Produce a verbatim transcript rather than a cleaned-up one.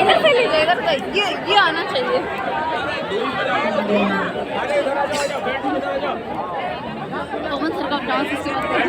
इधर से लीजिए, इधर से। ये, ये आना चाहिए। पवन सर का डांस इसके बाद।